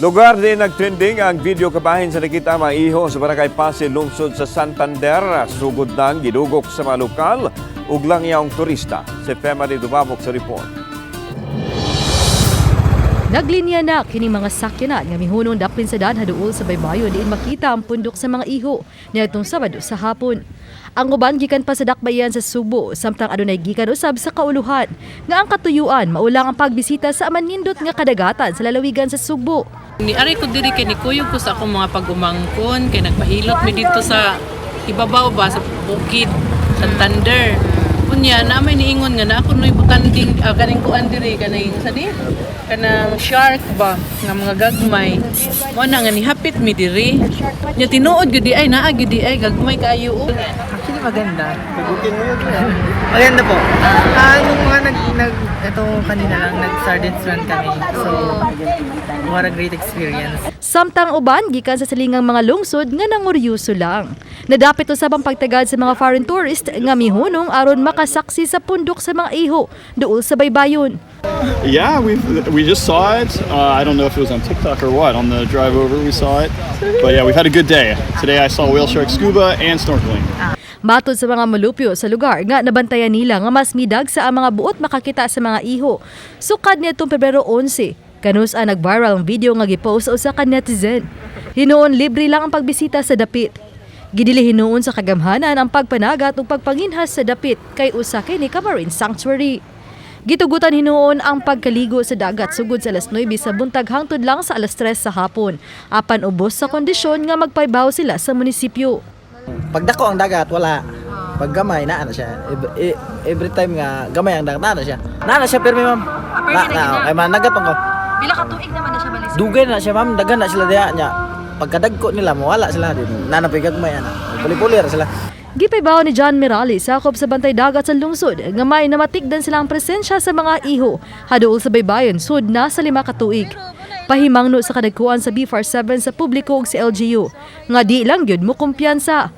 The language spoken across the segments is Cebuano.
Lugar din nagtrending ang video kabahin sa nakita mga iho sa Barangay Pasil, lungsod sa Santander. Sugod nang gidugok sa mga lokal ug langyawng turista. Si Femary Dumabok sa report. Naglinya na kini mga sakyanan nga mihunong dapin sa daan haduol sa baybayon diin makita ang pundok sa mga iho niadtong Sabado sa hapon. Ang uban gikan pa sa dakbayan sa Sugbo, samtang adunay gikan usab sa kauluhan nga ang katuyuan mao lang ang pagbisita sa manindot nga kadagatan sa lalawigan sa Sugbo. Ni ari ko diri kay nikuyog ko sa akong mga pag-umangkon kay nagpahilot mi dito sa ibabaw ba sa bukid Santander. Unya na may niingon nga na ako noy butanding kaning kuan diri, kaning sa di kanang shark ba nga mga gagmay. Mo na nga nihapit mi diri. Nya tinuod gyud di ay naa gyud di ay gagmay kaayo, oh. Actually, maganda. Maganda po. Nung mga nag, ito kanina lang, nag-sardines run kami. So, what a great experience. Samtang uban gikan sa silingang mga lungsod nga nanguryuso lang. Nadapit usab ang pagtagad sa mga foreign tourist nga mihunong aron makasaksi sa pundok sa mga iho duol sa baybayon. Yeah, we just saw it. I don't know if it was on TikTok or what. On the drive over, we saw it. But yeah, we've had a good day. Today I saw whale shark scuba and snorkeling. Matod sa mga molupyo sa lugar nga nabantayan nila nga mas midag sa ang mga buot makakita sa mga iho. Sukad niadtong Pebrero 11, kanus ang nag-viral ang video nga gipost sa usa ka netizen. Hinuon libre lang ang pagbisita sa dapit. Gidili hinuon sa kagamhanan ang pagpanagat ug pagpanginhas sa dapit kay usa kini ka marine sanctuary. Gitugutan hinuon ang pagkaligo sa dagat sugod sa alas 9 sa buntag hangtod lang sa alas 3 sa hapon. Apan ubos sa kondisyon nga magpaybaw sila sa munisipyo. Pagdako ang dagat, wala. Pag gamay, naa na siya. Every time nga gamay ang dagat, naa na siya. Naa na siya permi, ma'am. Na, na, kay managat ko. Pila ka tuig naman na siya balik? Dugay na siya, ma'am, daghan na sila diha nya. Pagkadagko nila, mawala sila din. Naa na gagmay ana. Puli-puli ra sila. Gipaybaw ni John Mirali, sakop sa Bantay Dagat sa lungsod, nga may namatikdan silang presensya sa mga iho haduol sa baybayon sud na sa 5 ka tuig. Pahimangno sa kadagkuan sa BFAR 7 sa publiko ug sa LGU nga di lang gyud mo kumpiyansa.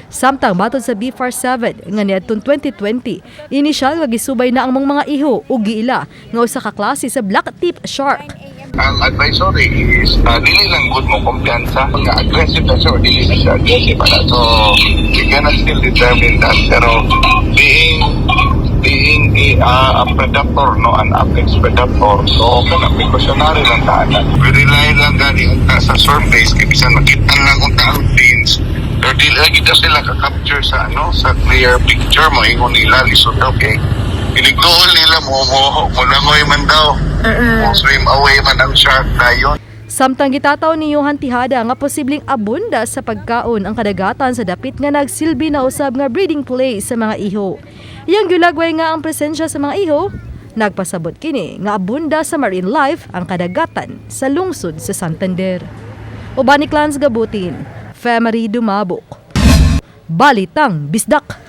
Samtang matod sa BFAR 7 nga niadtong 2020, inisyal nga gisubay na ang mga iho ug giila nga usa ka klase sa black tip shark. Ang advisory is dili lang good mo kumpiyansa nga aggressive na siya or dili na siya aggressive ana. So we cannot still determine that, pero being a predator, no, an apex predator, so kana precautionary lang ta ana. We rely lang gani unta sa surface kay bisan makita lang unta ang fins, pero dili lagi daw sila ka-capture sa ano, sa clear picture. Mo ingon nila lisod daw kay iligtuon nila mo langoy man daw, mo swim away man ang shark dayon. Samtang gitataw ni Johan Tihada nga posibleng abunda sa pagkaon ang kadagatan sa dapit nga nagsilbi na usab nga breeding place sa mga iho. Iyang gilagway nga ang presensya sa mga iho, nagpasabot kini nga abunda sa marine life ang kadagatan sa lungsod sa Santander. Uban ni Clans Gabutin, Femery Dumabok. Balitang Bisdak.